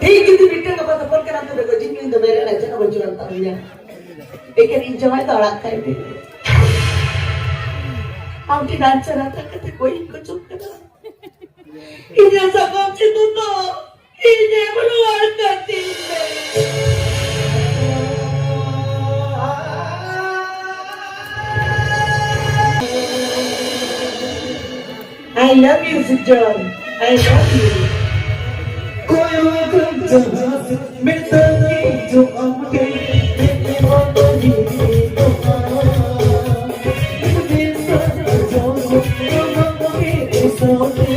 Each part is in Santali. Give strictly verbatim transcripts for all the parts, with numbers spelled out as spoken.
ᱴᱷᱤᱠ ᱡᱩᱫᱤ ᱢᱤᱫᱴᱟᱝ ᱟᱯᱟᱛ ᱦᱚᱯᱚᱱ ᱠᱟᱱᱟ, ᱛᱚᱵᱮ ᱜᱚᱡᱤᱧ ᱢᱮ, ᱤᱧ ᱫᱚ ᱵᱮᱨᱮᱞ ᱨᱮ ᱪᱮᱫ ᱦᱚᱸ ᱵᱟᱹᱪᱩᱜ ᱟᱱ ᱛᱟᱢ ᱜᱮᱭᱟ᱾ ᱮᱠᱮᱱ ᱤᱧ ᱡᱟᱶᱟᱭ ᱫᱚ ᱟᱲᱟᱜ ᱠᱟᱭ ᱢᱮ᱾ ᱟᱢ ᱴᱷᱮᱱ ᱟᱪᱟᱨ ᱟᱪᱟᱨ ᱠᱟᱛᱮ ᱵᱟᱹᱧ ᱠᱷᱚᱡᱚᱜ ᱠᱟᱱᱟ᱾ ᱤᱧᱟᱹᱜ ᱥᱟᱠᱟᱢ ᱥᱤᱸᱫᱩᱨ ᱫᱚ ᱤᱧᱮᱢ ᱨᱩᱣᱟᱹᱲ ᱠᱟᱹᱛᱤᱧ ᱢᱮ᱾ I love you, Sujal. I love you. ᱠᱚᱭᱚᱜ ᱡᱟᱦᱟᱸ ᱥᱮᱫ ᱢᱤᱫᱴᱟᱝ ᱦᱤᱡᱩᱜ ᱟᱢ ᱴᱷᱮᱱ, ᱢᱤᱫ ᱚᱱᱚᱞᱤᱧ ᱫᱚᱦᱚᱭᱟ᱾ ᱢᱤᱫ ᱥᱟᱭ ᱡᱚᱱᱚᱢ ᱟᱢᱟᱜ ᱢᱤᱫ ᱥᱟᱶᱛᱮ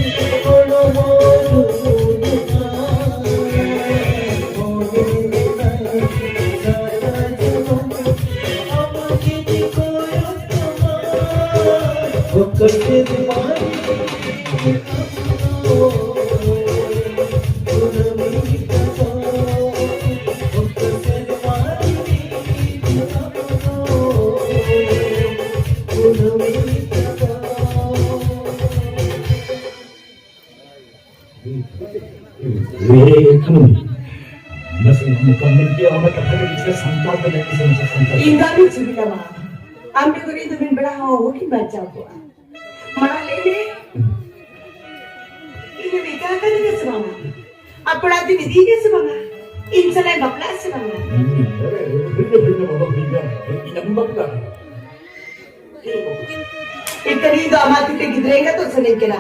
ᱦᱚᱲᱢᱚ ᱫᱩᱲᱩᱵᱼᱟ᱾ ᱢᱚᱱᱮ ᱨᱮ ᱥᱟᱭᱟ ᱡᱚᱱᱚᱢ ᱟᱢᱟᱜ ᱜᱮ ᱠᱚᱭᱚᱜ ᱛᱟᱢᱟ᱾ ᱚᱠᱟ ᱥᱮᱫ ᱢᱟᱭ ᱮ ᱠᱷᱟᱱ, ᱱᱟᱥᱮ ᱱᱚᱝᱠᱟ ᱢᱮᱱ ᱠᱮᱭᱟ, ᱚᱱᱟ ᱠᱟᱛᱷᱟ ᱜᱮ ᱵᱤᱥᱮᱥ ᱥᱟᱱᱛᱟᱲ ᱛᱮ ᱡᱟᱹᱥᱛᱤ ᱥᱮ ᱱᱟᱥᱮ ᱥᱟᱱᱛᱟᱲ ᱛᱮ᱾ ᱤᱧ ᱫᱚ ᱟᱹᱰᱤ ᱥᱤᱵᱤᱞᱟ ᱢᱟ᱾ ᱟᱢ ᱵᱮᱜᱚᱨ ᱤᱧ ᱫᱚ ᱢᱤᱫ ᱵᱮᱲᱟ ᱦᱚᱸ ᱚᱦᱚ ᱠᱤᱧ ᱵᱟᱧᱪᱟᱣ ᱠᱚᱜᱼᱟ᱾ ᱢᱟᱲᱟᱝ ᱞᱟᱹᱭ ᱢᱮ, ᱤᱧ ᱫᱚ ᱱᱤᱝᱠᱟ ᱟᱠᱟᱫᱤᱧᱟ ᱥᱮ ᱵᱟᱝᱟ? ᱟᱯᱲᱟ ᱛᱮᱢ ᱤᱫᱤᱭᱮᱭᱟ ᱥᱮ ᱵᱟᱝᱟ? ᱤᱧ ᱥᱟᱞᱟᱜ ᱮᱢ ᱵᱟᱯᱞᱟᱜᱼᱟ ᱥᱮ ᱵᱟᱝᱟ? ᱦᱩᱭᱱᱟ, ᱦᱩᱭᱱᱟ, ᱵᱟᱵᱟ, ᱦᱩᱭᱱᱟ᱾ ᱤᱧ ᱟᱢ ᱵᱟᱯᱞᱟ᱾ ᱮᱱᱠᱷᱟᱱ ᱤᱧ ᱫᱚ ᱟᱢᱟᱜ ᱛᱤᱛᱮ ᱜᱤᱫᱽᱨᱟᱹ ᱮᱸᱜᱟᱛᱚᱜ ᱥᱟᱱᱟᱧ ᱠᱟᱱᱟ᱾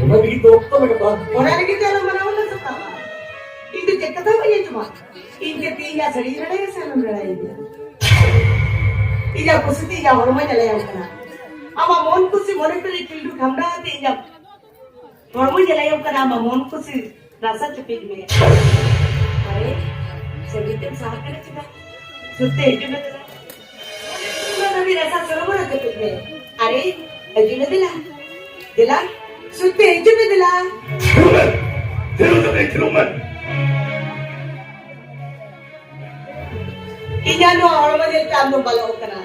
ᱚᱱᱟ ᱞᱟᱹᱜᱤᱫ ᱫᱚ ᱚᱠᱛᱚ ᱞᱟᱜᱟᱜᱼᱟ᱾ ᱚᱱᱟ ᱞᱟᱹᱜᱤᱫ ᱛᱮ ᱟᱞᱚᱢ ᱢᱟᱱᱟᱣ ᱚᱱᱟ ᱥᱟᱯᱲᱟᱣᱟ᱾ ᱤᱧ ᱫᱚ ᱪᱮᱫ ᱠᱟᱛᱷᱟ ᱦᱚᱸ ᱵᱟᱹᱧ ᱟᱸᱡᱚᱢᱟ᱾ ᱤᱧ ᱛᱮ ᱛᱮᱦᱮᱧ ᱥᱟᱹᱲᱤ ᱞᱟᱲᱟᱭᱟ ᱥᱮ ᱟᱞᱚᱢ ᱞᱟᱲᱟᱭᱟ? ᱤᱧᱟᱹᱜ ᱠᱩᱥᱤ ᱛᱮ ᱤᱧᱟᱹᱜ ᱦᱚᱲᱢᱚ ᱧᱮᱞᱮᱭᱟᱢ ᱠᱟᱱᱟ᱾ ᱟᱢᱟᱜ ᱢᱚᱱ ᱠᱩᱥᱤ ᱢᱚᱱᱮ ᱠᱩᱥᱤ ᱠᱷᱤᱞᱰᱩ ᱠᱷᱟᱢᱰᱟᱣ ᱟᱛᱮ ᱤᱧᱟᱹᱜ ᱦᱚᱲᱢᱚ ᱧᱮᱞᱮᱭᱟᱢ ᱠᱟᱱᱟ, ᱟᱢᱟᱜ ᱢᱚᱱ ᱠᱩᱥᱤ ᱨᱟᱥᱟ ᱪᱩᱯᱤᱫ ᱢᱮ᱾ ᱟᱨᱮ, ᱥᱟᱹᱜᱤᱧ ᱛᱮᱢ ᱥᱟᱦᱟᱜ ᱠᱟᱱᱟ ᱪᱮᱫᱟᱜ? ᱥᱩᱨ ᱛᱮ ᱦᱤᱡᱩᱜ ᱢᱮ ᱫᱮᱞᱟ᱾ ᱚᱱᱟ ᱫᱷᱟᱹᱵᱤᱡ ᱨᱟᱥᱟ ᱥᱚᱨᱚᱵᱚᱨ ᱪᱩᱯᱤᱫ ᱢᱮ᱾ ᱟᱨᱮ, ᱦᱤᱡᱩᱜ ᱢᱮ ᱫᱮᱞᱟ᱾ ᱫᱮᱞᱟ, ᱥᱩᱨ ᱛᱮ ᱦᱤᱡᱩᱜ ᱢᱮ ᱫᱮᱞᱟ᱾ ᱛᱷᱤᱨᱚᱜ ᱢᱮ! ᱛᱷᱤᱨᱚᱜ ᱢᱮ! ᱛᱷᱤᱨᱚᱜ ᱢᱮ! ᱤᱧᱟᱹᱜ ᱱᱚᱣᱟ ᱦᱚᱲᱢᱚ ᱧᱮᱞᱛᱮ ᱟᱢ ᱫᱚᱢ ᱵᱟᱞᱚᱜ ᱠᱟᱱᱟ᱾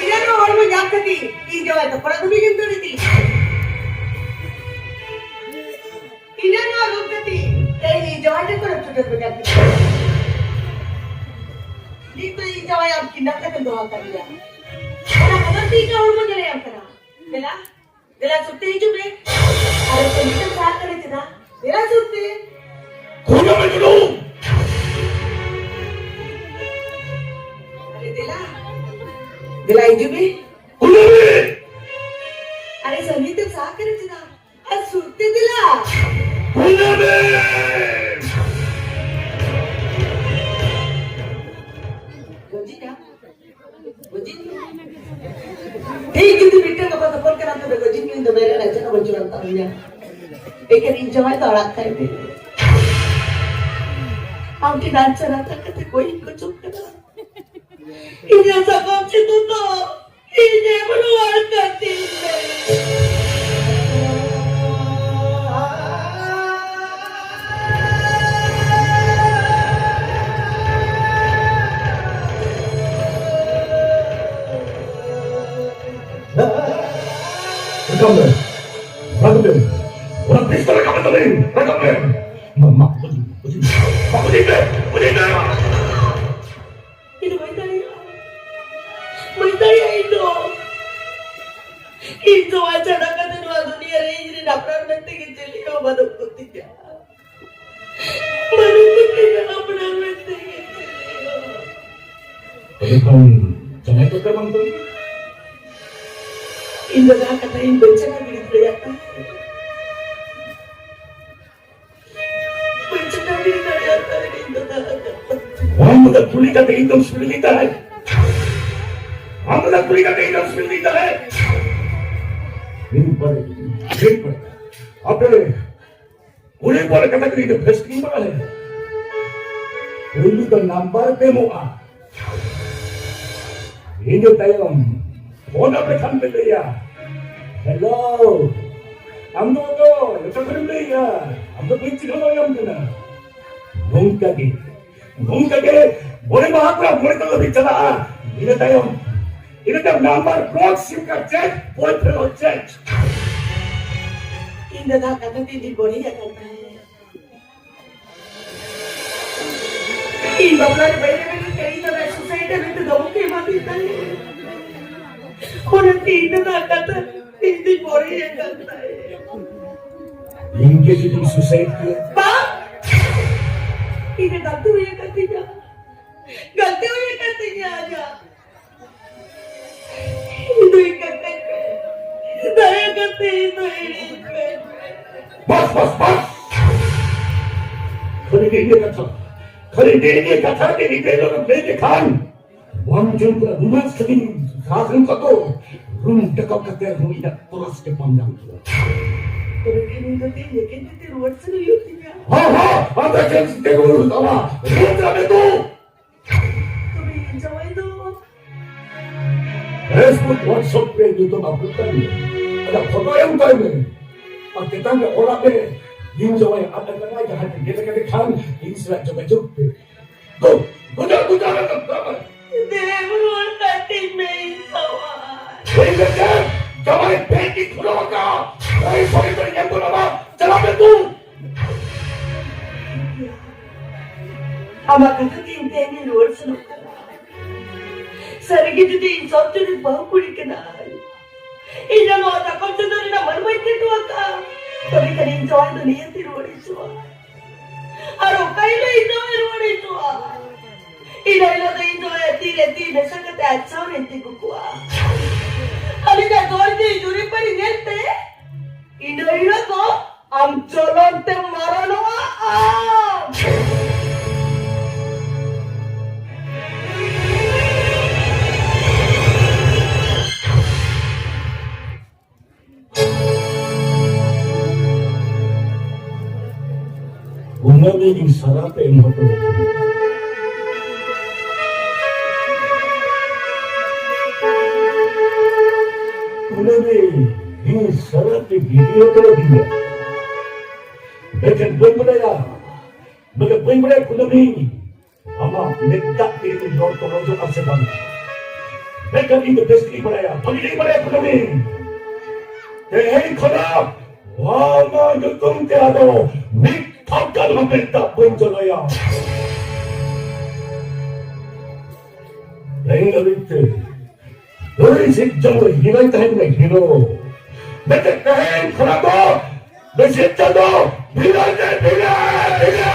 ᱤᱧᱟᱹᱜ ᱱᱚᱣᱟ ᱦᱚᱲᱢᱚ ᱧᱟᱢ ᱠᱟᱛᱮ ᱤᱧ ᱡᱟᱶᱟᱭ ᱛᱟᱠᱚ ᱚᱲᱟᱜ ᱫᱷᱟᱹᱵᱤᱡ ᱜᱮᱢ ᱫᱟᱹᱲ ᱤᱫᱤ᱾ ᱰᱟᱠᱛᱟᱨ ᱠᱚ ᱫᱚᱦᱚ ᱟᱠᱟᱫ ᱜᱮᱭᱟ᱾ ᱚᱱᱟ ᱵᱚᱫᱚᱞ ᱛᱮ ᱮᱴᱟᱜ ᱦᱚᱲ ᱵᱚᱱ ᱧᱮᱞᱮᱭᱟ ᱠᱟᱱᱟ᱾ ᱫᱮᱞᱟ, ᱫᱮᱞᱟ ᱥᱚᱛᱛᱤ ᱦᱤᱡᱩᱜ ᱢᱮ᱾ ᱟᱨ ᱠᱟᱹᱢᱤ ᱛᱮᱢ ᱥᱟᱦᱟ ᱠᱟᱱᱟ ᱪᱮᱫᱟᱜ? ᱫᱮᱞᱟ ᱥᱚᱛᱛᱤ᱾ ᱠᱩᱞᱟᱹᱢᱮ ᱡᱩᱞᱩ᱾ ᱟᱨᱮ ᱫᱮᱞᱟ, ᱫᱮᱞᱟ ᱦᱤᱡᱩᱜ ᱢᱮ᱾ ᱠᱩᱞᱟᱹᱢᱮ᱾ ᱟᱨᱮ ᱥᱟᱺᱜᱤᱧ ᱛᱮᱢ ᱥᱟᱦᱟ ᱠᱟᱱᱟ ᱪᱮᱫᱟᱜ? ᱟᱨ ᱥᱩᱨᱛᱮ ᱫᱮᱞᱟ᱾ ᱠᱩᱞᱟᱹᱢᱮ᱾ ᱜᱚᱡᱤ ᱠᱟ? ᱜᱚᱡᱤ? ᱴᱷᱤᱠ ᱡᱩᱫᱤ ᱢᱤᱫᱴᱮᱱ ᱵᱟᱠᱚ ᱛᱚᱯᱚᱞ ᱠᱟᱱᱟ, ᱛᱚᱵᱮ ᱜᱚᱡᱤ ᱢᱮᱱ ᱫᱚ ᱵᱮᱨᱮᱞ ᱨᱮ ᱪᱮᱫ ᱦᱚᱸ ᱵᱟᱹᱪᱩᱜ ᱟᱱ ᱛᱟᱹᱞᱤᱧᱟ᱾ ᱮᱠᱮᱱ ᱤᱧ ᱡᱟᱶᱟᱭ ᱫᱚ ᱟᱲᱟᱜ ᱠᱟᱭ ᱢᱮ᱾ ᱟᱢ ᱴᱷᱮᱱ ᱟᱧᱪᱟᱨ ᱦᱟᱛᱟᱣ ᱠᱟᱛᱮ ᱠᱚᱭ ᱤᱧ ᱠᱚ ᱪᱚᱜ ᱠᱟᱱᱟ᱾ ᱤᱧᱟᱹᱜ ᱥᱟᱠᱟᱢ ᱪᱤᱛᱩᱨ ᱫᱚ ᱤᱧᱮᱢ ᱨᱩᱣᱟᱹᱲ ᱠᱟᱹᱛᱤᱧ ᱢᱮ᱾ ᱨᱟᱠᱟᱵ ᱢᱮ, ᱨᱟᱠᱟᱵ ᱢᱮ᱾ ᱚᱱᱟ ᱯᱤᱥᱛᱚᱞ ᱨᱟᱠᱟᱵ ᱢᱮ ᱛᱟᱞᱤᱧ, ᱨᱟᱠᱟᱵ ᱢᱮ᱾ ᱢᱟ, ᱢᱟ, ᱵᱩᱡᱷᱟᱹᱣ, ᱵᱩᱡᱷᱟᱹᱣ᱾ ᱢᱟ, ᱵᱩᱡᱷᱟᱹᱣ ᱢᱮ, ᱵᱩᱡᱷᱟᱹᱣ ᱢᱮ᱾ ᱤᱧ ᱫᱚ ᱵᱟᱹᱧ ᱫᱟᱲᱮᱭᱟᱜᱼᱟ᱾ ᱵᱟᱹᱧ ᱫᱟᱲᱮᱭᱟᱜᱼᱟ ᱤᱧ ᱫᱚ᱾ ᱤᱧ ᱫᱚ ᱟᱪᱟᱱᱟᱠ ᱠᱟᱛᱮ ᱱᱚᱣᱟ ᱫᱩᱱᱤᱭᱟᱹ ᱨᱮ ᱤᱧ ᱨᱮᱱ ᱟᱯᱱᱟᱨ ᱢᱮᱱᱛᱮ ᱜᱮ ᱪᱤᱞᱤ ᱦᱚᱸ ᱵᱟᱹᱱᱩᱜ ᱠᱚᱛᱤᱧᱟ᱾ ᱵᱟᱹᱱᱩᱜ ᱠᱚᱛᱤᱧᱟ ᱟᱯᱱᱟᱨ ᱢᱮᱱᱛᱮ ᱜᱮ ᱪᱤᱞᱤ ᱦᱚᱸ᱾ ᱛᱚᱵᱮ ᱠᱷᱟᱱ ᱡᱟᱶᱟᱭ ᱫᱚᱨᱠᱟᱨ ᱵᱟᱝ ᱛᱟᱵᱤᱱ? ᱤᱧ ᱫᱚ ᱡᱟᱦᱟᱸ ᱠᱟᱛᱷᱟ ᱤᱧ ᱵᱟᱹᱧ ᱪᱟᱠᱟ ᱜᱤᱰᱤ ᱫᱟᱲᱮᱭᱟᱜ ᱠᱟᱱᱟ᱾ ᱵᱟᱹᱧ ᱪᱟᱠᱟ ᱜᱤᱰᱤ ᱫᱟᱲᱮᱭᱟᱜ ᱠᱟᱱᱟ ᱤᱧ ᱫᱚ ᱡᱟᱦᱟᱸ ᱠᱟᱛᱷᱟ᱾ ᱟᱢ ᱫᱚ ᱠᱩᱞᱤ ᱠᱟᱛᱮ ᱤᱧ ᱫᱚᱢ ᱥᱤᱵᱤᱞ ᱤᱧ ᱛᱟᱦᱮᱸᱫ᱾ ᱟᱢ ᱫᱚ ᱠᱩᱞᱤ ᱠᱟᱛᱮ ᱤᱧ ᱫᱚᱢ ᱥᱤᱵᱤᱞ ᱤᱧ ᱛᱟᱦᱮᱸᱫ᱾ ᱤᱧ ᱯᱚᱨᱮ, ᱤᱧ ᱯᱚᱨᱮ᱾ ᱟᱯᱮ ᱠᱩᱲᱤ ᱯᱚᱨᱮ ᱠᱟᱛᱷᱟ ᱠᱚ ᱤᱧ ᱫᱚ ᱵᱮᱥ ᱜᱤᱧ ᱵᱟᱲᱟᱭᱟ᱾ ᱯᱩᱭᱞᱩ ᱫᱚ ᱱᱟᱢᱵᱟᱨ ᱯᱮ ᱮᱢᱚᱜᱼᱟ᱾ ᱤᱱᱟᱹ ᱛᱟᱭᱚᱢ ᱯᱷᱳᱱ ᱟᱯᱮ ᱠᱷᱟᱱ ᱯᱮ ᱞᱟᱹᱭᱟ, "ᱦᱮᱞᱳ, ᱟᱢ ᱫᱚ ᱚᱠᱚᱭ? ᱚᱠᱟ ᱠᱷᱚᱱᱮᱢ ᱞᱟᱹᱭᱮᱜᱼᱟ? ᱟᱢ ᱫᱚ ᱵᱟᱹᱧ ᱪᱤᱱᱦᱟᱹᱣ ᱫᱟᱲᱮᱭᱟᱢ ᱠᱟᱱᱟ᱾" ᱱᱚᱝᱠᱟ ᱜᱮ, ᱱᱚᱝᱠᱟ ᱜᱮ ᱢᱚᱬᱮ ᱢᱟᱦᱟ ᱠᱷᱚᱱ ᱢᱚᱬᱮ ᱪᱟᱸᱫᱚ ᱫᱷᱟᱹᱵᱤᱡ ᱪᱟᱞᱟᱜᱼᱟ᱾ ᱤᱱᱟᱹ ᱛᱟᱭᱚᱢ, ᱤᱱᱟᱹ ᱛᱟᱭᱚᱢ ᱱᱟᱢᱵᱟᱨ ᱵᱞᱚᱠ, ᱥᱤᱢ ᱠᱟᱨᱰ ᱪᱮᱧᱡᱽ, ᱵᱚᱭᱯᱷᱨᱮᱱᱰ ᱦᱚᱸ ᱪᱮᱧᱡᱽ᱾ ᱤᱧ ᱫᱟᱫᱟ ᱠᱟᱛᱷᱟ ᱛᱮ ᱤᱧ ᱵᱚᱲᱦᱮ ᱟᱠᱟᱱ ᱛᱟᱦᱮᱸ᱾ ᱤᱧ ᱵᱟᱯᱞᱟ ᱨᱮ ᱵᱟᱹᱧ ᱨᱮᱵᱮᱱ ᱠᱟᱱᱟ, ᱤᱧ ᱫᱚ ᱥᱩᱥᱟᱭᱤᱰ ᱮᱱᱮ ᱛᱮ ᱫᱚ ᱚᱠᱮ ᱮᱢᱟᱫᱤᱧ ᱛᱟᱦᱮᱸᱫ᱾ ᱚᱱᱟ ᱛᱤᱱ ᱨᱮᱱᱟᱜ ᱠᱟᱛᱷᱟ ᱤᱧ ᱫᱩᱧ ᱢᱚᱱᱮᱭ ᱟᱠᱟᱫ ᱛᱟᱦᱮᱸᱫ᱾ ᱤᱧ ᱜᱮ ᱡᱩᱫᱤᱧ suicide ᱠᱮᱭᱟ᱾ ᱵᱟᱝ! ᱤᱧ ᱫᱚ ᱜᱟᱛᱮ ᱦᱩᱭ ᱟᱠᱟᱫ ᱛᱤᱧᱟ᱾ ᱜᱟᱛᱮ ᱦᱩᱭ ᱟᱠᱟᱫ ᱛᱤᱧᱟ ᱟᱡᱟᱜ᱾ ᱤᱧ ᱫᱚ ᱤᱧ ᱜᱟᱛᱮ ᱯᱮ᱾ ᱫᱟᱭᱟ ᱠᱟᱛᱮ ᱤᱧ ᱫᱚ ᱦᱤᱲᱤᱧ ᱯᱮ᱾ ᱵᱟᱥ, ᱵᱟᱥ, ᱵᱟᱥ! ᱠᱷᱟᱹᱞᱤ ᱱᱤᱭᱟᱹ ᱠᱟᱛᱷᱟ, ᱠᱷᱟᱹᱞᱤ ᱱᱤᱭᱟᱹ ᱠᱟᱛᱷᱟ ᱜᱮ ᱤᱧ ᱫᱚ ᱞᱟᱹᱭ ᱞᱮᱠᱷᱟᱱ ᱵᱟᱝ ᱪᱚᱝ ᱠᱚ ᱩᱱᱟᱹᱜ ᱥᱟᱺᱜᱤᱧ ᱥᱟᱥᱚᱱ ᱠᱚᱫᱚ ᱨᱩᱢ ᱰᱟᱠᱟᱣ ᱠᱟᱛᱮ ᱦᱚᱸ ᱤᱧᱟᱹᱜ ᱛᱚᱨᱟᱥ ᱜᱮ ᱵᱟᱝ ᱧᱟᱢ ᱠᱚᱜᱼᱟ᱾ ᱛᱚᱵᱮ ᱠᱷᱟᱱ ᱤᱧ ᱫᱚ ᱛᱮᱦᱮᱧ ᱮᱠᱮᱱ ᱛᱤ ᱛᱮ ᱨᱩᱣᱟᱹᱲ ᱥᱮᱱ ᱦᱩᱭᱩᱜ ᱛᱤᱧᱟ᱾ ᱦᱚᱸ, ᱦᱚᱸ, ᱟᱢ ᱫᱚ ᱮᱠᱮᱱ ᱛᱤ ᱛᱮ ᱨᱩᱣᱟᱹᱲ ᱦᱩᱭᱩᱜ ᱛᱟᱢᱟ᱾ ᱨᱩᱣᱟᱹᱲ ᱪᱟᱞᱟᱜ ᱢᱮ ᱛᱚ᱾ ᱛᱚᱵᱮ ᱤᱧ ᱡᱟᱶᱟᱭ ᱫᱚ? Facebook WhatsApp ᱨᱮ ᱧᱩᱛᱩᱢ upload ᱠᱟᱜ ᱢᱮ᱾ ᱟᱡᱟᱜ ᱯᱷᱳᱴᱳ ᱮᱢ ᱠᱟᱭ ᱢᱮ᱾ ᱟᱨ ᱪᱮᱛᱟᱱ ᱨᱮ ᱚᱞᱟᱜ ᱢᱮ, "ᱤᱧ ᱡᱟᱶᱟᱭ ᱟᱫ ᱟᱠᱟᱱᱟᱭ, ᱡᱟᱦᱟᱸᱭ ᱯᱮ ᱧᱮᱞ ᱟᱠᱟᱫᱮ ᱠᱷᱟᱱ ᱤᱧ ᱥᱟᱞᱟᱜ ᱡᱳᱜᱟᱡᱳᱜᱽ ᱯᱮ᱾" ᱫᱩ, ᱜᱩᱡᱟᱹ, ᱜᱩᱡᱟᱹ ᱨᱮ ᱫᱚᱨᱠᱟᱨ᱾ ᱫᱮᱵ, ᱨᱩᱣᱟᱹᱲ ᱠᱟᱹᱛᱤᱧ ᱢᱮ, ᱤᱧ ᱡᱟᱶᱟᱭ᱾ ᱦᱮᱸ, ᱵᱮᱴᱟ, ᱡᱟᱶᱟᱭ ᱯᱮ ᱠᱤ ᱠᱷᱩᱞᱟᱹᱣ ᱟᱠᱟᱫ? ᱮᱭ, ᱥᱚᱨᱤ, ᱥᱚᱨᱤ, ᱧᱮᱞ ᱠᱚ ᱵᱟᱵᱟ, ᱪᱟᱞᱟᱜ ᱢᱮ ᱛᱩ᱾ ᱟᱢᱟᱜ ᱠᱟᱛᱷᱟ ᱛᱮ ᱤᱧ ᱛᱮᱦᱮᱧ ᱤᱧ ᱨᱩᱣᱟᱹᱲ ᱥᱮᱱᱚᱜ ᱠᱟᱱᱟ᱾ ᱥᱟᱹᱨᱤᱜᱮ ᱡᱩᱫᱤ ᱤᱧ ᱥᱚᱛ ᱡᱩᱫᱤ ᱵᱟᱹᱦᱩ ᱠᱩᱲᱤ ᱠᱟᱱᱟᱭ, ᱤᱧ ᱫᱚ ᱱᱚᱣᱟ ᱛᱟᱠᱚᱢ ᱪᱟᱸᱫᱳ ᱨᱮᱱᱟᱜ ᱢᱟᱹᱱ ᱵᱟᱹᱧ ᱠᱷᱟᱴᱚ ᱟᱠᱟᱫᱼᱟ, ᱛᱚᱵᱮ ᱠᱷᱟᱱ ᱤᱧ ᱡᱟᱶᱟᱭ ᱫᱚ ᱱᱤᱦᱟᱹᱛ ᱤᱧ ᱨᱩᱣᱟᱹᱲ ᱦᱚᱪᱚᱜᱼᱟ᱾ ᱟᱨ ᱚᱠᱟ ᱦᱤᱞᱳᱜ ᱤᱧ ᱡᱟᱶᱟᱭ ᱨᱩᱣᱟᱹᱲ ᱦᱚᱪᱚᱜᱼᱟ, ᱤᱱᱟᱹ ᱦᱤᱞᱳᱜ ᱫᱚ ᱤᱧ ᱡᱟᱶᱟᱭ ᱛᱤ ᱨᱮ ᱛᱤ ᱢᱮᱥᱟ ᱠᱟᱛᱮ ᱟᱡ ᱥᱟᱶ ᱨᱮᱧ ᱛᱤᱸᱜᱩ ᱠᱚᱜᱼᱟ᱾ ᱟᱹᱞᱤᱧᱟᱜ ᱫᱚᱥ ᱫᱤᱱ ᱡᱩᱨᱤ ᱯᱟᱹᱨᱤ ᱧᱮᱞ ᱛᱮ ᱤᱱᱟᱹ ᱦᱤᱞᱳᱜ ᱫᱚ ᱟᱢ ᱡᱚᱞᱚᱱ ᱛᱮᱢ ᱢᱟᱨᱟᱱᱚᱜᱼᱟ ᱟᱢ᱾ ᱠᱩᱱᱟᱹᱢᱤ ᱤᱧ ᱥᱟᱨᱟᱯ ᱮᱢ ᱦᱚᱴᱚ ᱟᱹᱫᱤᱧᱟ᱾ ᱠᱩᱱᱟᱹᱢᱤ ᱤᱧ ᱥᱟᱨᱟᱯ ᱜᱤᱰᱤ ᱦᱚᱴᱚ ᱟᱹᱫᱤᱧᱟ᱾ ᱢᱮᱱᱠᱷᱟᱱ ᱵᱟᱹᱧ ᱵᱟᱰᱟᱭᱟ, ᱢᱮᱱᱠᱷᱟᱱ ᱵᱟᱹᱧ ᱵᱟᱰᱟᱭᱟ ᱠᱩᱱᱟᱹᱢᱤ, ᱟᱢᱟᱜ ᱢᱮᱫ ᱫᱟᱜ ᱛᱮ ᱤᱧ ᱨᱚᱲ ᱛᱚᱨᱚᱡᱚᱜᱼᱟ ᱥᱮ ᱵᱟᱝ? ᱢᱮᱱᱠᱷᱟᱱ ᱤᱧ ᱫᱚ ᱵᱮᱥ ᱜᱤᱧ ᱵᱟᱲᱟᱭᱟ, ᱵᱷᱟᱹᱜᱤ ᱜᱤᱧ ᱵᱟᱲᱟᱭᱟ ᱠᱩᱱᱟᱹᱢᱤ᱾ ᱛᱮᱦᱮᱧ ᱠᱷᱚᱱᱟᱜ ᱟᱢᱟᱜ ᱧᱩᱛᱩᱢ ᱛᱮ ᱟᱫᱚ ᱢᱤᱫ ᱴᱷᱚᱯ ᱜᱟᱱ ᱦᱚᱸ ᱢᱮᱫ ᱫᱟᱜ ᱵᱟᱹᱧ ᱡᱚᱨᱚᱭᱟ᱾ ᱛᱮᱦᱮᱧ ᱫᱷᱟᱹᱵᱤᱡ ᱛᱮ ᱱᱩᱭ ᱥᱤᱨᱡᱚᱱ ᱫᱚ ᱦᱤᱨᱳᱭ ᱛᱟᱦᱮᱸ ᱠᱟᱱᱟ, ᱦᱤᱨᱳ᱾ ᱢᱮᱱᱛᱮ ᱛᱮᱦᱮᱧ ᱠᱷᱚᱱᱟᱜ ᱫᱚ ᱱᱩᱭ ᱥᱤᱨᱡᱚᱱ ᱫᱚ ᱵᱷᱤᱲᱟᱹ ᱛᱮ ᱵᱷᱤᱲᱟᱹ, ᱵᱷᱤᱲᱟᱹ,